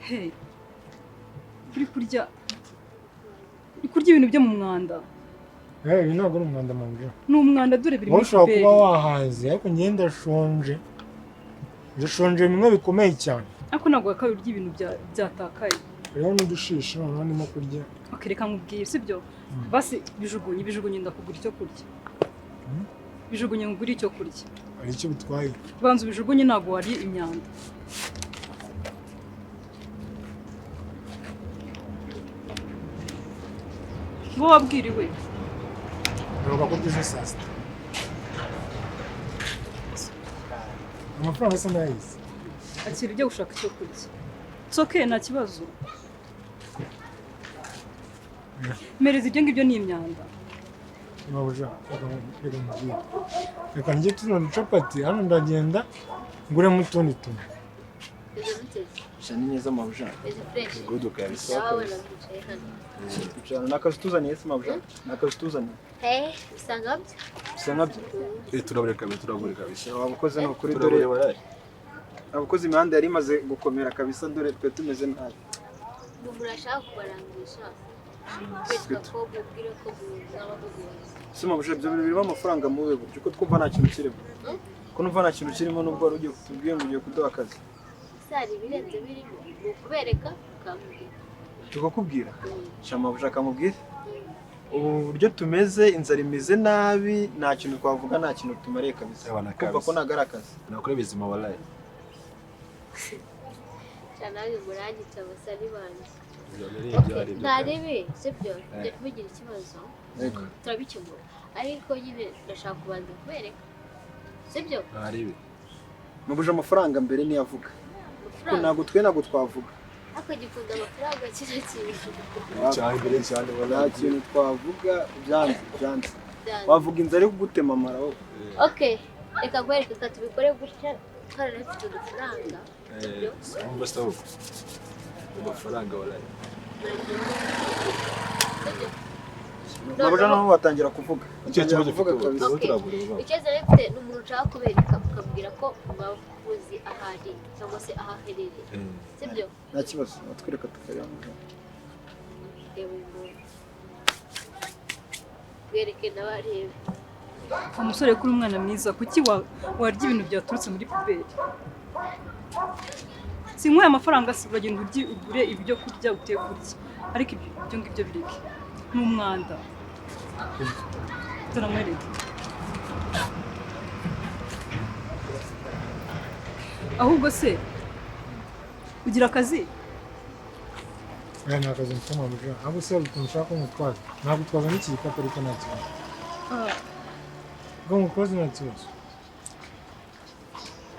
Hey, uri kurya ibintu byo mu mwanda. Ibi ntabwo ari umwanda mabwira. Ni umwanda, dore biri Wowe muri ushobora kuba puberi. wahaze, ariko njye ndashonje, ndashonje bimwe bikomeye cyane. Ariko ntabwo wakabaye urya ibintu byatakaye. Hariho n'udushishi, noneho ndimo kurya. Okay, reka nkubwire, sibyo? Basi bijugunye, bijugunye, ndakugura icyo kurya. Bijugunye ngugure icyo kurya. Hari icyo bitwaye? Banza ubijugunye, ntabwo wariye imyanda. Bo wabwiriwe. Mperuka kurya ejo saa sita. Amafaranga asa n'ayizi. Akira, ujya gushaka icyo kurya. It's okay, nta kibazo. Mereza ibyo ngibyo, ni imyanda. Mabuja, reka mubwire, reka njye tuno ducapati hano, ndagenda nguremo utundi tuntu. Sha, ni neza mabuja. Meze fresh. Good kabisa. Nawe wicaye hano. Twicarana. Ni akazi tuzaniye se mabuja? Ni akazi tuzaniye. Bisa nkabyo. Bisa nkabyo. Turabure kabisa, turabure kabisa. Waba ukoze ni ukuri, Turabure dore waraye. abakozi imihanda yari imaze gukomera kabisa, dore twe tumeze nabi. Ubu murashaka kubarangisha. Bereka ko mubwire ko mwaba mugoye. Se mabuja, ibyo bintu birimo amafaranga mubi buryo ko twumva nta kintu kirimo? Ko numva nta kintu kirimo, nubwo wari ugiye kutubwira ngo ugiye kuduha akazi. Ese hari ibirenze birimo? Ni ukubereka ukambwira. Tukakubwira? Sha mabuja, akamubwira ubu buryo tumeze, inzara imeze nabi, nta kintu twavuga, nta kintu tumariye kabisa. Ewana, Kumva ko kabisa. ntabwo ari akazi. Nakora bizima waraye. Sha, nawe muranyica abasani banjye. Ibyo Okay, ari byo. nta ribi, sibyo? Ntugire ikibazo. Yego. Turabikemura. Ariko nyine ndashaka kubanza kubereka. Sibyo? Nta ribi. Mabuja, amafaranga mbere niyo avuga ko. Amafaranga. Ntabwo twe ntabwo twavuga. Ariko gikunda amafaranga kino kintu. Cyane mbere cyane Nta waraye. kintu twavuga, byanze byanze. Byanze. Wavuga inzara iri kugutema amara wowe. Okay, reka nkwereke, reka tubikore gutya, twaranafite udufaranga. Sibyo? Umva se ahubwo. Amafaranga waraye. Sibyo? Mabuja, naho watangira kuvuga. Icyo Watangira kibazo kuvuga ufite ubu. kabisa. Turabure turabure. Ikibazo nari mfite ni umuntu ushaka kubereka, mukabwira ko mwaba muzi aho ari cyangwa se aho aherereye. Sibyo? Nta kibazo, watwereka tukareba. Reba uyu muntu. mwereke nawe arebe. Umusore kuri umwana mwiza, kuki warya ibintu byaturutse muri puberi? Sinkuye amafaranga, si uragenda urye ugure ibyo kurya uteye kurya, ariko ibyo ngibyo bireke, ni umwanda. Turamwereke. Ahubwo se ugira akazi? Oya, nta kazi mfite mabuja. Ahubwo se hari ukuntu ushaka ko ngutwaza? Nagutwaza n'iki gikapu, ariko nta kibazo. Ah, Ubwo ngutwaze nta kibazo.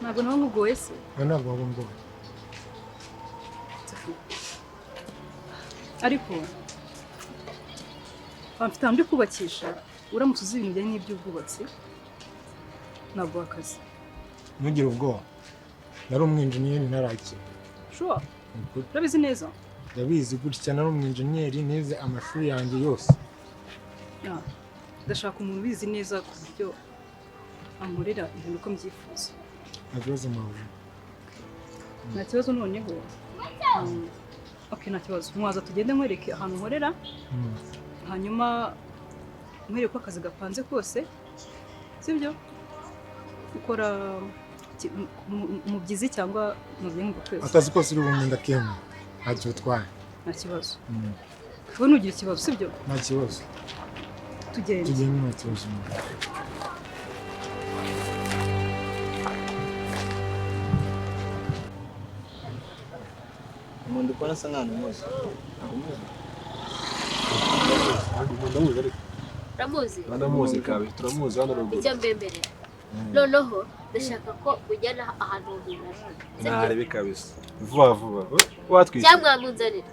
Ntabwo nawe nkugoye se? Oya, ntabwo waba ungoye. Ariko mfite ahantu ndi kubakisha, uramutse uzi ibintu bijyanye n'iby'ubwubatsi naguha akazi. Ntugire ubwoba, nari umwinjeniyeri ntarakira. Sure? Ni ukuri. Urabizi neza? Ndabizi gutya, nari umwinjeniyeri, nize amashuri yanjye yose. Yeah. Ndashaka umuntu ubizi neza ku buryo ankorera ibintu uko mbyifuza. Nta kibazo mabuja. Nta kibazo noneho. Okay, nta kibazo, mwaza tugende nkwereke ahantu nkorera, hanyuma nkwereke uko akazi gapanze kose, sibyo? Ukora umubyizi cyangwa mu kwezi? Akazi kose uri bumwe ndakemura, ntacyo utwaye. Nta kibazo. Wowe ntugire ikibazo, sibyo? Nta kibazo. Tugende. Tugende, nta kibazo mabuja. Umuntu ukora asa nkaho umuzi, ntabwo umuzi. Ndamuzi ariko. Uramuzi? Ndamuzi kabisa, turamuzi hano ruguru. Icyo mbemberera noneho, ndashaka ko mujyana ahantu runaka. Ntarebe kabisa, vuba vuba watwishyura. Cyangwa mwamunzanira.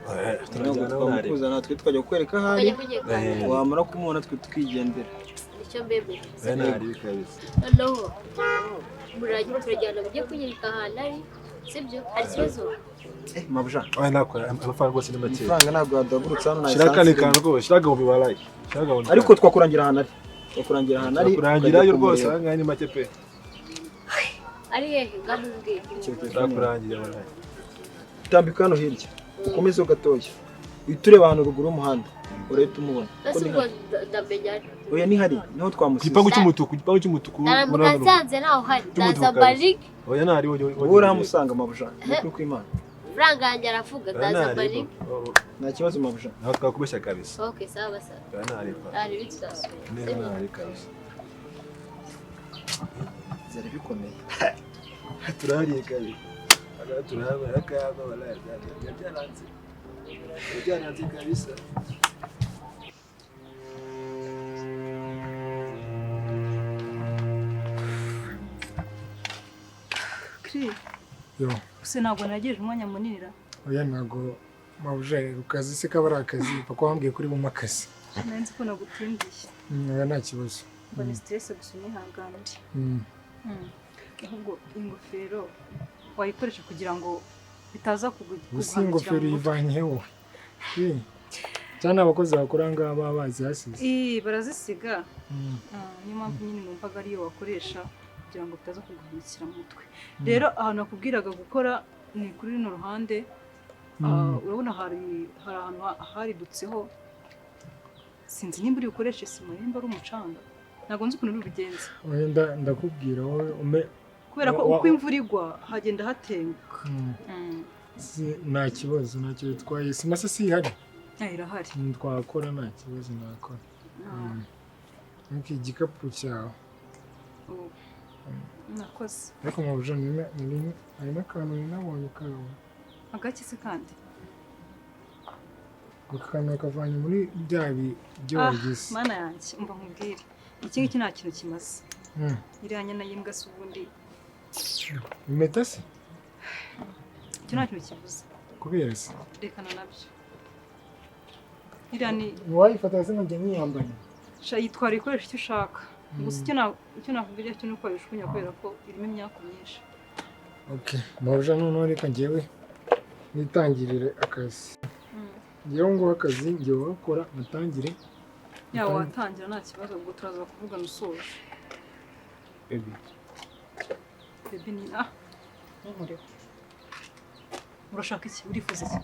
Turajyana ntarebe. Twamukuzana natwe tukajya kukwereka aho ari. Ukajya kunyereka. Wamara kumubona twe tukigendera. Nicyo mbemberera. Ntarebe kabisa. Noneho turajyana mujye kunyereka ahantu ari, sibyo? Hari ikibazo? Eh, mabuja. Oya, nakora amafaranga rwose ni make. Amafaranga ntabwo yadagurutse hano nta Shira akandi esanse kantu rwose, shira agahumbi waraye, shira agahumbi. Ariko twakurangira ahantu ari, twakurangira ahantu ari. Turakurangirayo Ukajya rwose. kumureba. Aha ngaha ni make pe. Ari hehe? Ngamubwire. Turakurangira waraye. Tambika hano hirya ukomezeho gatoya, uhita ureba ahantu ruguru y'umuhanda, urahita umubona. Kuko Ese ni ubwo hari. ndamenya? Oya, ni hari, niho twamusize. Igipangu cy'umutuku, igipangu cy'umutuku. Naramuka Muri hano ruguru. nsanze ntaho hari, Cy'umutuku ndaza kabisa. mbarike. Oya, ntari Wowe urahamusanga mabuja, ni ukuri kw'Imana. Faranga yanjye aravuga, ndaza mbarike. Nta kibazo mabuja. Ntabwo twakubeshya kabisa. Okay, sawa sawa. Oya, ntari. Ntari bituzasubira. Neza, ntari kabisa. Byari bikomeye. Turahariye kabisa. Aga turahaba akaba waraye, byaranze, byaranze kabisa. Kiri, Yo. gusa ntabwo nagejeje umwanya munini ra? Oya, ntabwo mabuja, akazi se kaba ari akazi, papa wambwiye kuri bumpe akazi. Nari nzi ko nagutindiye. Oya, nta kibazo. Mbona stress gusa, unihanganire. Ahubwo ingofero wayikoresha kugira ngo bitaza Gusa iyi ngofero kuguhanukira mu mutwe. uyivanye he wowe? Eh, cyane abakozi bakora ngaha baba bazihasize. Ii, barazisiga. Ah, niyo mpamvu nyine numvaga ariyo wakoresha kugira ngo bitaza kuguhanukira mu mutwe. Rero ahantu nakubwiraga gukora ni kuri runo ruhande. Ah, urabona hari ahantu haridutseho, sinzi nimba uri bukoreshe sima, nimba ari umucanga, ntabwo nzi ukuntu uri bubigenze. Oya, ndakubwira wowe ume. Kubera ko uko imvura igwa hagenda hatenguka. Nta kibazo, ntacyo bitwaye, sima se si ihari? Ah, irahari. Twakora, nta kibazo, nakora. Ah, Ariko igikapu cyawe. Ubu. Nakoze. Ariko mabuja, hari n'akantu nari nabonye kawe. Agaki se kandi? Ako kantu kavanye muri bya byo Ah, wagize. Mana yanjye, umva nkubwire, iki ngiki nta kintu kimaze. Iriya nyana y'imbwa se ubundi? Impeta se? Icyo nta kintu kivuze. Kubera se? Rekana nabyo, iriya ni Wayifata se nkajya nyiyambaye? Sha, yitwara, ikoresha icyo ushaka. Gusa icyo nakubwira cyo ni uko wayijugunya kubera ko irimo imyaku myinshi. Okay mabuja, noneho reka njyewe nitangirire akazi. Njyewe nguha akazi, njyewe wakora mutangire. Yaba watangira nta kibazo, ubwo turaza kuvugana usoje. Baby. Baby ni ah, ntunkoreho. Urashaka iki? Urifuza iki?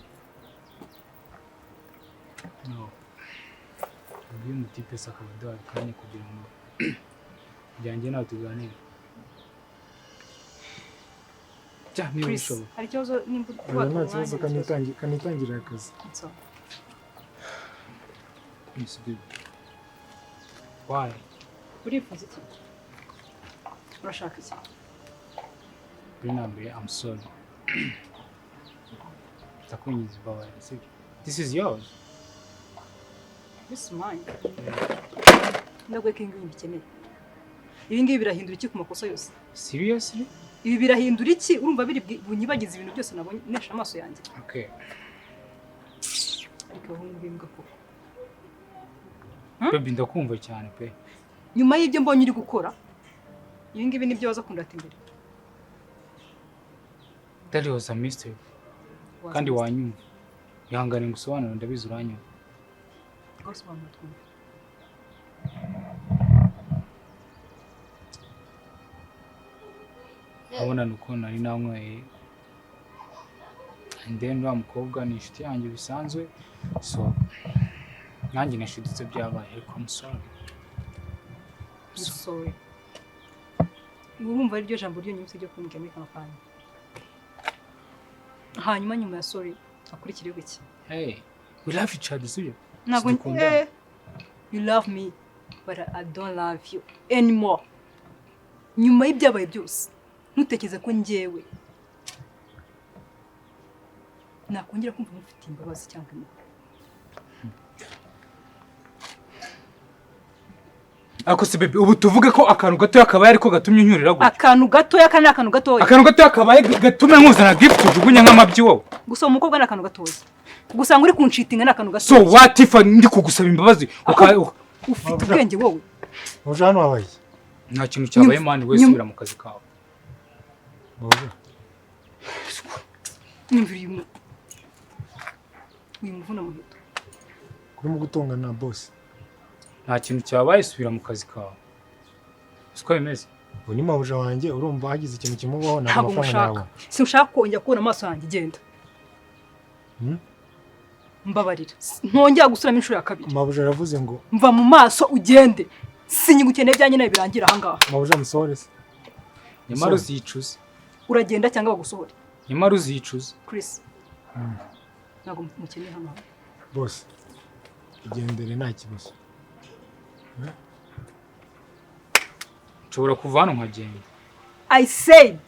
No. Watubwiye umutipe se akaba aduhaye akanya kugira ngo byanjye nawe tuganire. Cya niba Chris, bishoboka. hari ikibazo nimba Oya, nta waduha kibazo, umwanya? kanitangirira akazi. Sawa. Yes, baby. Why? Urifuza iki? Urashaka iki? Kuri na mbere, I'm sorry. Ndakwinginze mbabarira, sibyo? This is yours. This is mine. Ndaguye ko ibi ngibi mbikeneye. Ibi ngibi birahindura iki ku makosa yose? Seriously? Ibi birahindura iki? Urumva biri bunyibagize ibintu byose nabonye nesha amaso yanjye? Okay. Ariko abahungu b'imbwa koko. Baby, ndakumva cyane pe. Nyuma y'ibyo mbonye uri gukora, ibi ngibi nibyo waza kundata imbere. That was a mistake. Waza Kandi mistake. wanyumva. Ihangane ngusobanurire, ndabizi uranyumva. Ngasobanura twumve. Urabona ni uko nari nanyweye. And then uriya mukobwa ni inshuti yanjye bisanzwe. So nanjye nashidutse byabaye, ariko I'm sorry. I'm sorry. Urumva ari ryo jambo ryonyine ufite ryo kumbwira muri kano kanya? Hanyuma nyuma ya sorry akurikireho iki? Hey, we love each other, sibyo? Ntabwo Sidukundana. You love me but I don't love you anymore. Nyuma y'ibyabaye byose, ntutekereze ko njyewe nakongera kumva mufitiye imbabazi cyangwa impuhwe. Ariko se baby, ubu tuvuge ko akantu gatoya kabaye ariko gatumye unyurira gutya? Akantu gatoya, aka ni akantu gatoya. Akantu gatoya kabaye gatume nkuzana gift ujugunya nk'amabyi wowe? Gusa uwo mukobwa ni akantu gatoya. Gusa ngo uri kunshitinga ni akantu So gatoya. what if ndi kugusaba imbabazi Ufite ubwenge wowe? Mabuja, hano habaye iki? Nta kintu cyabaye man, we subira mu kazi kawe. Mabuja. Nyumvira uyu muvuna muheto. Urimo gutongana na boss? Nta kintu cyabaye, subira mu kazi kawe. Siko bimeze. Ubu ni mabuja wanjye, urumva hagize ikintu kimubaho ntabwo Ntabwo amafaranga mushaka. nayabona. Sinshaka kongera kubona amaso yanjye, genda. Mbabarira. Ntongera gusubiramo inshuro ya kabiri. Mabuja aravuze ngo Mva mu maso ugende. Sinyigukeneye, ibyanjye nawe birangira aha ngaha. Mabuja, musohore se. Nyamara uzicuza. Uragenda cyangwa bagusohore? Nyamara uzicuza. Chris. Ntabwo mukeneye hano. Boss, igendere nta kibazo. Nshobora kuva hano nkagenda. I said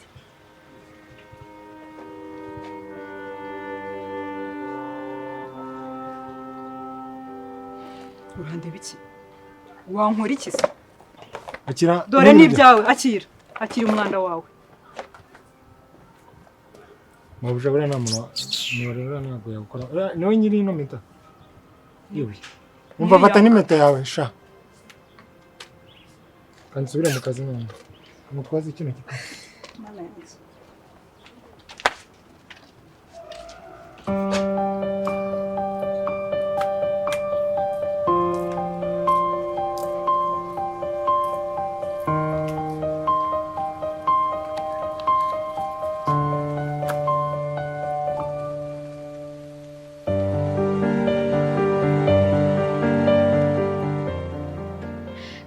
urandeba iki? Wankora iki se? Akira. Dore n'ibyawe, akira. Akira umwanda wawe. Mabuja, buriya nta muntu wa- ntabwo yawukora. Uriya niwe nyiri ino mpeta. Yewe. Umva, fata n'impeta yawe sha. Kandi nsubire mu kazi none. Mutwaze kino gikapu. Mana yanjye.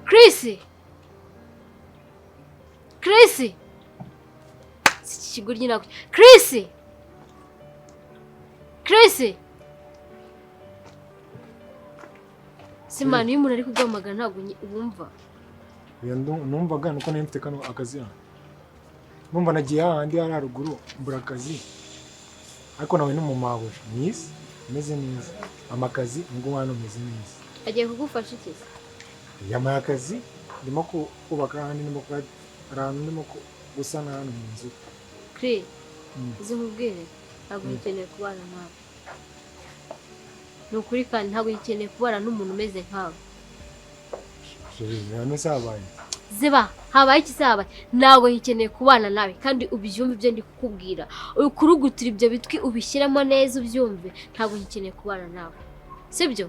Chris! Chris! Si iki kigoryi ntabwo. Chris! Chris! Simana, iyo umuntu ari kuguhamagara ntabwo wumva. Oya, numvaga nuko nari mfite kano akazi hano. Numva nagiye hahandi hari haruguru mbura akazi. Ariko nawe ni mu mabuja mwiza, umeze neza. Amakazi ngo hano umeze neza. Agiye kugufasha iki se? Yampaye akazi, ndimo kubaka ahandi, ndimo hari ahantu ndimo gusana hano mu nzu. Chris, uzi nkubwire, ntabwo ngikeneye kubana nawe. Ni ukuri, kandi ntabwo ngikeneye kubana n'umuntu umeze nkawe. Chérie, hano se habaye iki? Ziba, habaye iki se? Habaye? Ntabwo ngikeneye kubana nawe, kandi ubyumve ibyo ndi kukubwira. Ukurugutira ibyo bitwi, ubishyiremo neza ubyumve. Ntabwo ngikeneye kubana nawe. Sibyo?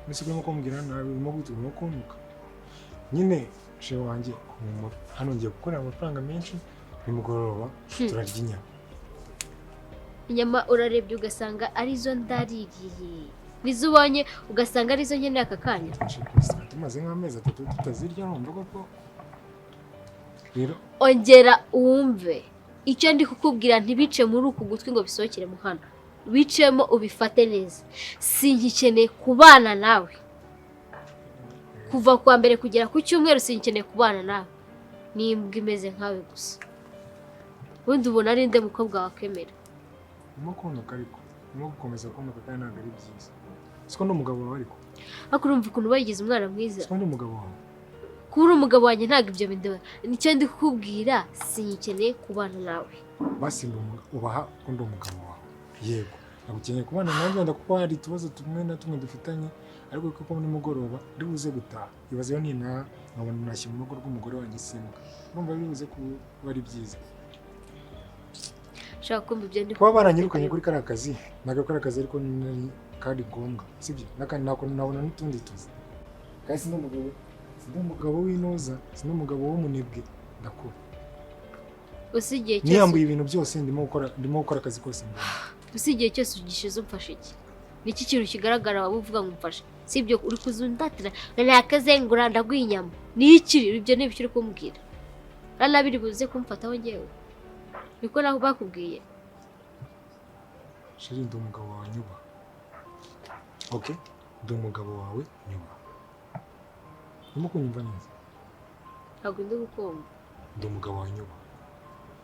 Mbese urimo kumbwira nabi, urimo urimo kuntuka. Nyine chérie wanjye, humura. Hano ngiye gukorera amafaranga menshi, nimugoroba turarya inyama. Inyama urarebye ugasanga arizo ndaririye. Nizo ubonye ugasanga arizo nkeneye aka kanya. Tumaze nk'amezi 3 tutazirya, numva koko rero. Ongera wumve icyo ndi kukubwira, ntibice muri uku gutwi ngo bisohokere mu hano, bicemo ubifate neza. Singikeneye kubana nawe kuva kuwa mbere kugera ku cyumweru, singikeneye kubana nawe n'imbwa imeze nkawe gusa. Ubundi ubona ari nde mukobwa wakwemera? Urimo kuntuka, ariko urimo gukomeza kuntuka kandi ntabwo ari byiza. Siko ndi umugabo wawe ariko. Ariko urumva ukuntu bayigize umwana mwiza. Siko ndi umugabo wawe. Kuba uri umugabo wanjye ntabwo ibyo bindeba. Nicyo ndi kukubwira, singikeneye kubana nawe. Basi ubaha ko ndi umugabo wawe. Yego, nagukeneye kubana nawe wenda kuko hari utubazo tumwe na tumwe dufitanye, ariko kuko nimugoroba ndi buze gutaha. Ibaze yo ninaha nkabona nashye mu rugo rw'umugore wanjye simbwa. Urumva bibuze kuba ari byiza. Shaka kumva ibyo ndi kuba baranyirukanye kuri kariya kazi, ntabwo kariya kazi ariko nari kari ngombwa, sibyo? N'akandi nabona n'utundi tuzi. Kandi sindi umugabo w'inoza, sindi umugabo w'umunebwe, ndakura. Gusa igihe cyose niyambuye ibintu byose, ndimo gukora akazi kose mbona. Gusa igihe cyose ugishize umfashe iki? Niki kintu kigaragara waba uvuga ngo umfashe? Sibyo uri kuzundatira nakazengura ndaguha inyama. Ni iki ibyo ni ibyo uri kumbwira? Nabiri buze kumfataho njyewe. Niko naho bakubwiye. Sheri, ndi umugabo wawe nyubaha. Okay? Ndi umugabo wawe nyubaha. Urimo kunyumva neza? Ntabwo ndi gukumva. Ndi umugabo wawe nyubaha.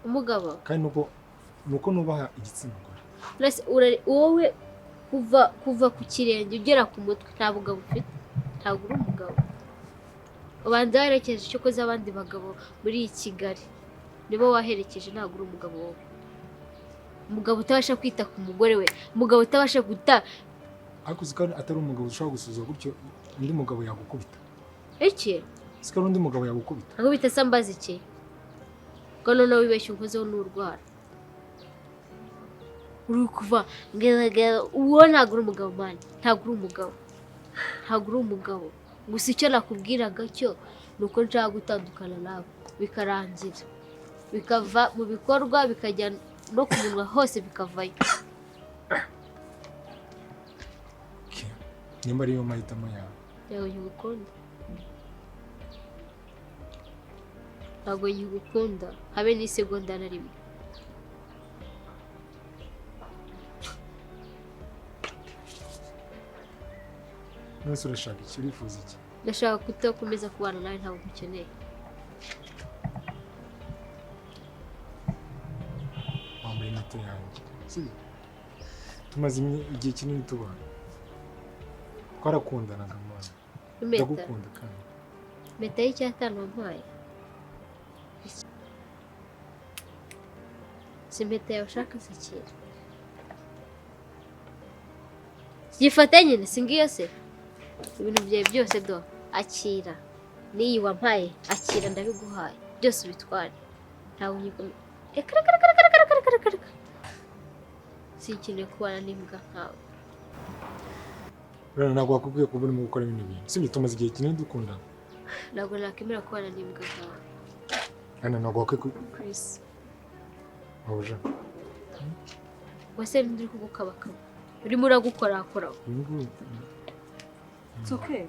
Umugabo? Kandi nuko nubaha igitsina gore. Wowe kuva ku kirenge ugera ku mutwe nta bugabo ufite. Ntabwo uri umugabo. Ubanza waherekeje icyo koze abandi bagabo muri Kigali. Nibo waherekeje, ntabwo uri umugabo wowe. Umugabo utabasha kwita ku mugore we, umugabo utabasha guta. Ariko uzi ko atari umugabo ushobora gusuzugura gutyo undi mugabo yagukubita. Iki? Uzi ko undi mugabo yagukubita. Akubita se ambaza iki? Ngo noneho wibeshye unkozeho n'urwara. Uri kuva uwo ntabwo uri umugabo mani, ntabwo uri umugabo. Ntabwo uri umugabo. Gusa icyo nakubwiraga cyo ni uko nshaka gutandukana nawe bikarangira. Bikava mu bikorwa bikajya no ku munwa hose bikavayo. Nimba ariyo mahitamo yawe. Ntabwo nkigukunda. Ntabwo nkigukunda habe n'isegonda na rimwe. None urashaka iki? Urifuza iki? Ndashaka kudakomeza kubana nawe, ntabwo nkukeneye. Wambaye impeta yanjye. Sibyo? Tumaze igihe kinini tubana. Twarakundanaga mwana. Ndagukunda kandi. Impeta y'icyatanu wampaye. Si impeta yawe ushaka sakira. Gifate nyine si ngiyo se? Ibintu byawe byose do akira. N'iyi wampaye akira ndabiguhaye. Byose ubitware. Ntabwo nyikomeye. Reka reka reka reka reka reka reka. Sinkeneye kubana n'imbwa nkawe. Rero ntabwo wakubwiye kuba urimo gukora bino bintu. Sibyo, tumaze igihe kinini dukundana. Ntabwo nakwemera kubana n'imbwa nkawe. Ana ntabwo wakwiye Chris. Mabuja. Wese ndi kugukabakaba. Urimo uragukorakora. It's okay.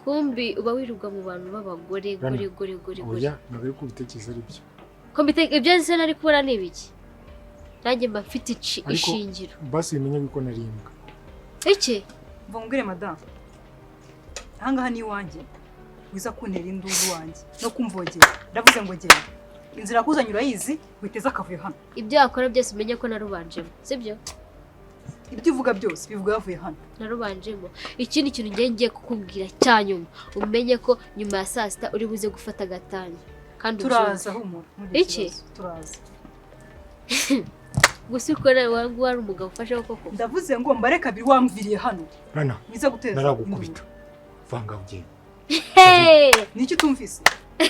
Kumbi uba wirirwa mu bantu b'abagore gore gore gore gore. Oya, ntabwo ari kubitekereza ari byo. Ko ibyo nse nari kubona ni ibiki? Nanjye mba mfite ishingiro. Basi bimenye ko nari imbwa. Iki? Mva madame. Ahangaha ni iwanjye. Wiza kuntera induru wanjye no kumvogera. Ndavuze ngo genda. Inzira yakuzanye urayizi, witeze akavuyo hano. Ibyo wakora byose umenye ko narubanjemo, sibyo? Ibyo uvuga byose bivuga yavuye hano. Narubanjemo. Ikindi kintu ngiye kukubwira cya nyuma, umenye ko nyuma ya saa sita uri buze gufata agatanya. Kandi turaza humura. Iki? Turaza. Gusa ukora wangu wari umugabo ufashe koko. Ndavuze ngo mbare kabiri wamviriye hano. Rana. Wiza guteza. Naragukubita. Vanga ugenda. Niki tumvise?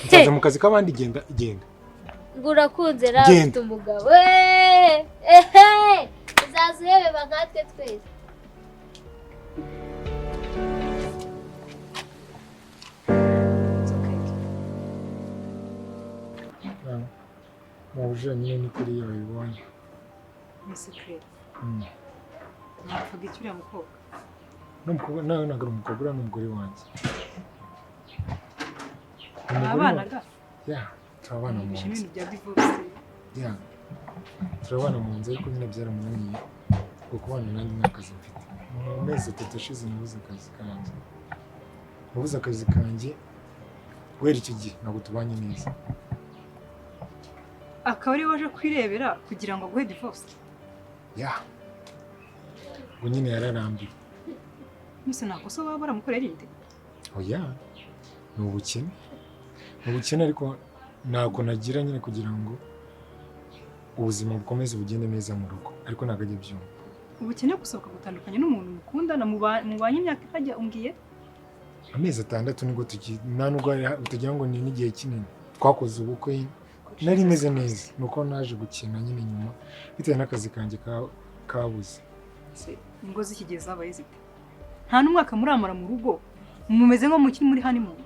Nzaza mu kazi k'abandi, genda genda. Ngurakunze nawe ufite umugabo. Uzaza uhebeba nkatwe twese. Mabuja nyine ni kuri yawe ibonye. Miss Claire. Napfaga iki uriya mukobwa? N'umukobwa nawe ntabwo ari umukobwa, uriya ni umugore wanjye. Ni umugore Abana wanjye. ga? Yeah, turabana mu Numvise nzu. ibintu bya divorce. Yeah, turabana mu nzu, ariko nyine byaramunaniye ngo kubana nanjye nta kazi mfite. Mu mezi 3 ashize nabuze akazi kanjye. Nabuze akazi kanjye guhera icyo gihe ntabwo tubanye neza. Akaba ariwe waje kwirebera kugira ngo aguhe divorce? Yeah, ngo nyine yararambiwe. Mbese nta kosa waba waramukorera irindi? Oya, ni ubukene. Ni ubukene, ariko ntabwo nagira nyine kugira ngo ubuzima bukomeze bugende neza mu rugo, ariko ntabwo ajya abyumva. Ubukene gusa bukagutandukanya n'umuntu mukundana, mubanye imyaka ihajya umbwiye? Amezi 6 nibwo nta nubwo utagira ngo ni n'igihe kinini. Twakoze ubukwe nari meze neza, nuko naje gukina nyine nyuma bitewe n'akazi kanjye kabuze. Ingo z'iki gihe zabaye zite? Nta n'umwaka muramara mu rugo, mumeze nko mukiri muri honeymoon.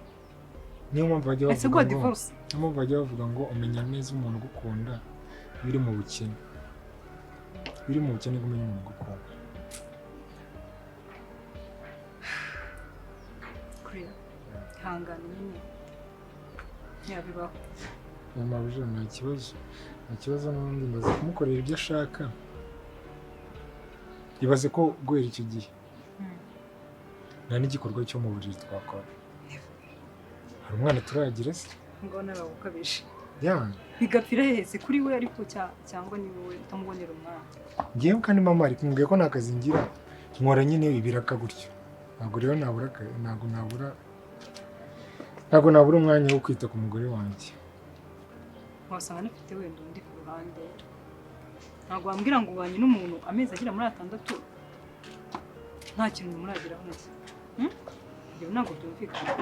Niyo mpamvu bajya Ese bavuga guha ngo divorce? Niyo mpamvu bajya bavuga ngo umenya neza umuntu ugukunda biri mu bukene. Biri mu bukene kumenya umuntu ugukunda. Kuriya ihangane nyine yabibaho. Mabuja, nta kibazo, nta kibazo, n'ubundi maze kumukorera ibyo ashaka. Ibaze ko guhera icyo gihe nta n'igikorwa cyo mu buriri twakora. Hari umwana turagira se? Ngo nawe ukabije. Yeah. Bigapfira hehese kuri we ariko cyangwa ni wowe utamubonera umwana? Ngewe kandi mama ari kumubwira ko nta kazi ngira, nkora nyine ibiraka gutyo. Ntabwo rero nabura, ntabwo nabura umwanya wo kwita ku mugore wanjye. Wasanga anafite wenda undi ku ruhande. Ntabwo wambwira ngo ubanye n'umuntu amezi agera muri 6 nta kintu murageraho na kimwe. Ibyo ntabwo byumvikana.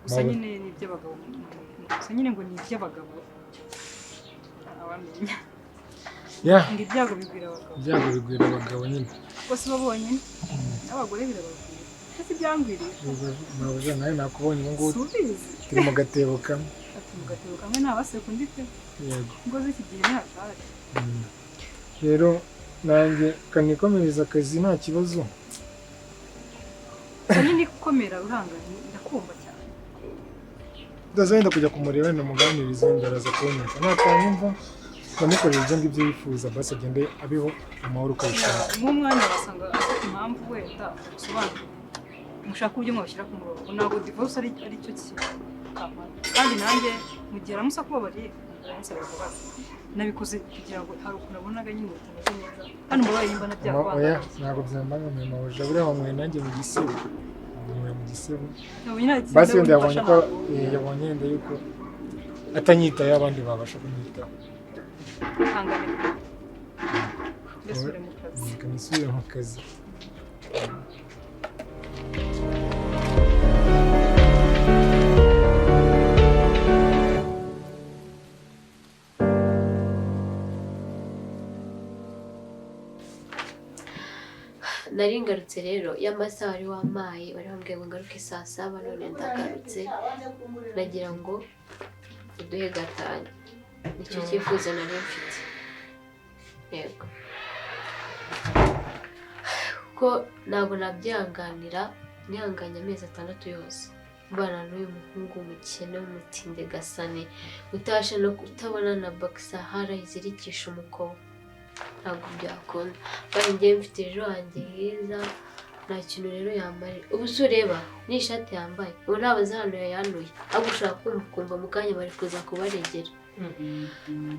Gusa nyine ni iby'abagabo, gusa nyine ngo ni iby'abagabo abamenya. Ngo ibyago bigwira abagabo. Ibyago bigwira abagabo nyine. Kuko si bo bonyine, n'abagore birabagwira. Ese byangwiriye? Mabuja, nawe nakubonye ubu ngubu. Subizi. Turi mu gatebo kamwe. Ati mu gatebo kamwe ntabaseka undi pe. Yego. Ngo z'iki gihe ni hatari. Rero nanjye kanikomereza akazi nta kibazo. Gusa nyine ikomera uranganye, ndakumva cyane. Ndazenda kujya kumureba ndamuganiriza, ndaraza kunyumva. Natanyumva ndamukorera ibyo ngibyo yifuza, basi agende abeho amahoro uko abishaka. Mu mwanya wasanga afite impamvu wenda usobanura. Mushaka uburyo mwabashyira ku murongo. Ntabwo divorce ari cyo kintu. Kandi nanjye mu gihe aramusa kubabariye, ndamusaba imbabazi. Nabikoze kugira ngo hari ukuntu abonaga nyine bitameze neza. Kandi umbabaye nimba nabyakubangamiye. Oya, ntabwo byambangamiye mabuja, buriya wanyweye nanjye mu gisebo. Wanyweye mu gisebo. Basi wenda yabonye ko yabonye wenda yuko atanyitayeho abandi babasha kumwitaho. Ihangane. Mbese mu kazi. Reka nisubire mu kazi. Nari ngarutse rero y'amasaha wari wampaye, wari wambwiye ngo ngaruke saa 7, none ndagarutse nagira ngo uduhe gatanya. Nicyo cyifuzo nari mfite. Yego, kuko ntabwo nabyihanganira, nihanganye amezi 6 yose mbana n'uyu muhungu w'umukene w'umutinde gasane, utabasha no kutabona na bakisahara izirikisha umukobo. Ntabwo byakunda. Kandi njyewe mfite ejo hanjye heza, nta kintu rero yambaye. Ubu se ureba n'ishati yambaye, ubu ntabaza hano yayanduye, ahubwo ushaka kumva ukumva mu kanya bari kuza kubaregera.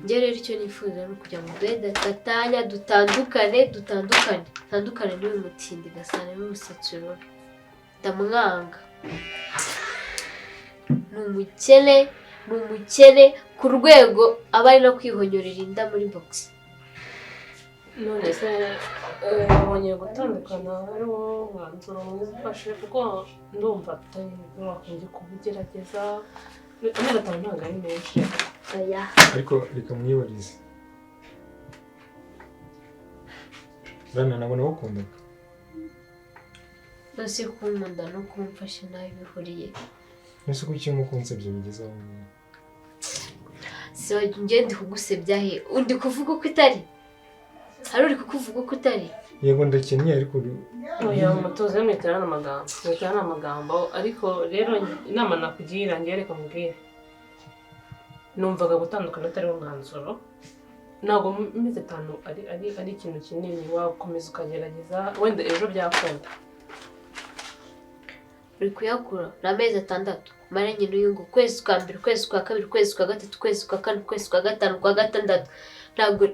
Njye rero icyo nifuza ni ukugira ngo duhe gatanya, dutandukane, dutandukane n'uyu mutindi gasane n'umusatsi urura. Ndamwanga. Ni umukene, ni umukene ku rwego aba ari no kwihonyorera inda muri box. None se wabonye gutandukana ari wo mwanzuro mwiza ufashe, kuko ndumva atari wakunze kubugerageza. Amezi 5 ntabwo ari menshi. Ariko reka mwibarize. Rana nabona wakundaga. Nose kunkunda no kumfasha nabi bihuriye. Nose kuki umukunze ibyo bigeze aho ngaho? Si njye ndi kugusebya he? Undi kuvuga uko itari? Hari uri kukuvuga uko utari? Yego ndakennye ariko Oya mutuze mwiterana amagambo. Mwiterana amagambo ariko rero inama nakugira ngiye reka mubwire. Numvaga gutandukana atari umwanzuro. Ntabwo amezi 5 ari ikintu kinini, wakomeza ukagerageza wenda ejo byakunda. Uri kuyakura ni amezi 6 maranye n'uyu ngo ukwezi kwa mbere, ukwezi kwa kabiri, ukwezi kwa gatatu, ukwezi kwa kane, ukwezi kwa gatanu, kwa gatandatu. Ntabwo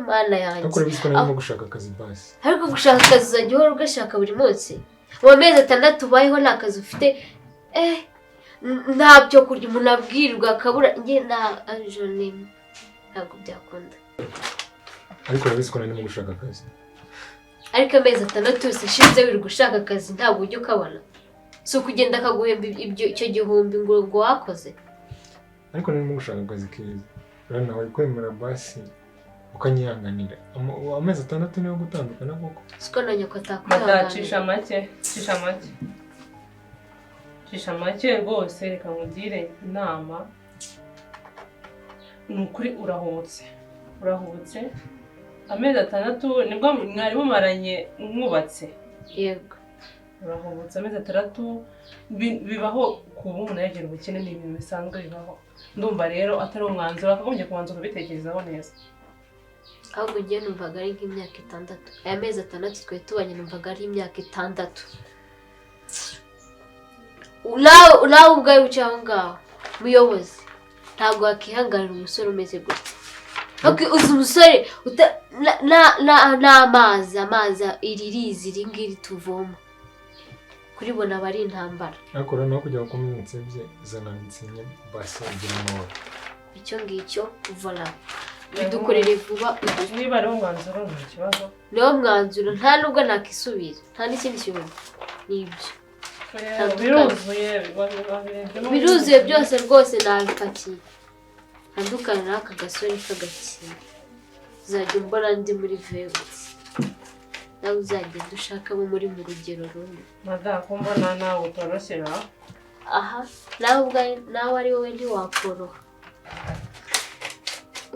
mana yanjye. Ariko urabizi ko narimo gushaka akazi basi. Ariko gushaka akazi uzajya uhora ugashaka buri munsi. Mu mezi 6 ubayeho nta kazi ufite, nta byo kurya umuntu abwirirwa akabura. Njye na Angeline ntabwo byakunda. Ariko urabizi ko narimo gushaka akazi. Ariko amezi 6 yose ashize wirirwa ushaka akazi ntabwo ujya ukabona. Si ukugenda akaguhemba ibyo icyo gihumbi ngo wakoze. Ariko narimo gushaka akazi keza. Rero nawe kwemera basi ukanyihanganira. Amezi 6 niyo gutandukana koko. Siko na nyoko atakwihanganira. Cisha make, cisha make. Cisha make rwose reka nkugire inama. Ni ukuri urahubutse. Urahubutse. Amezi 6 nibwo mwari mumaranye mwubatse. Yego. Urahubutse amezi 6 bibaho kuba umuntu yagira ubukene, ni ibintu bisanzwe bibaho. Ndumva rero atari umwanzuro akagombye kubanza kubitekerezaho neza. Ahubwo njye numvaga ari nk'imyaka 6. Aya mezi 6 twari tubanye numvaga ari imyaka 6. Nawe ubwawe wicaye aho ngaho muyobozi ntabwo wakihanganira umusore umeze gutya. Uzi umusore n'amazi amazi iri rizi iri ngiri tuvoma kuribona aba ari intambara. Ariko rero nawe kugira ngo ukomeze unsebye zana nsinye basi ugira amahoro. Icyo ngicyo vola bidukorere vuba. Niba ari umwanzuro nta kibazo. Niwo mwanzuro nta nubwo nakisubira nta n'ikindi kintu nibyo. Biruzuye biruzuye byose rwose nabipakiye. Ntandukane n'aka gasore k'agakino. Uzajya umbona ndi muri vewuti. Nawe uzagenda ushaka abo muri mu rugero rumwe. Mada ko mbona nawe utoroshye. Aha nawe ubwawe nawe ari wowe ntiwakoroha.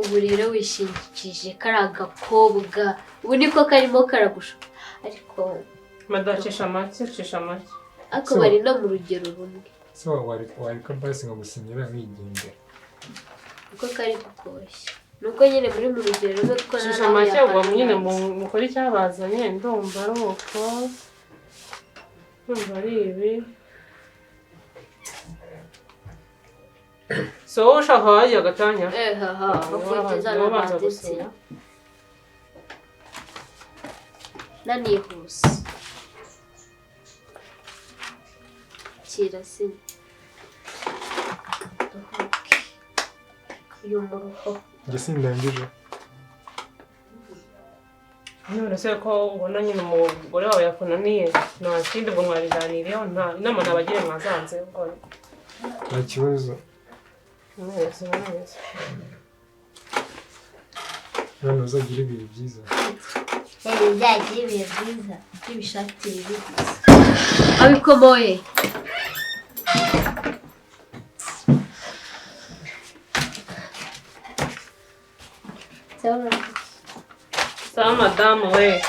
Ubu rero wishingikirije kariya gakobwa ubu niko karimo karagushuka. Ariko Mada cisha make, cisha make. Ariko bari no mu rugero rumwe. So wareka basi nkagusinyira nkigendera. Uko kari gukoshya. Nuko nyine muri mu rugero rumwe kuko cisha make ubwo nyine mukora icyabazanye. Ndumva ari uko. Ndumva ari ibi. So ushaka wajya gatanya. Haha. Nanihuse. Kirasi. Uyu muruho. Njye sindangije. None se ko ubona nyine umugore wawe yakunaniye nta kindi ubwo mwabiganiriyeho nta inama nabagire mwazanze ubwo nta kibazo. Neza neza. None uzagira ibihe byiza. Uzagira ibihe byiza n'ibishakire bibi gusa. Abikomoye. Sawa madamu we.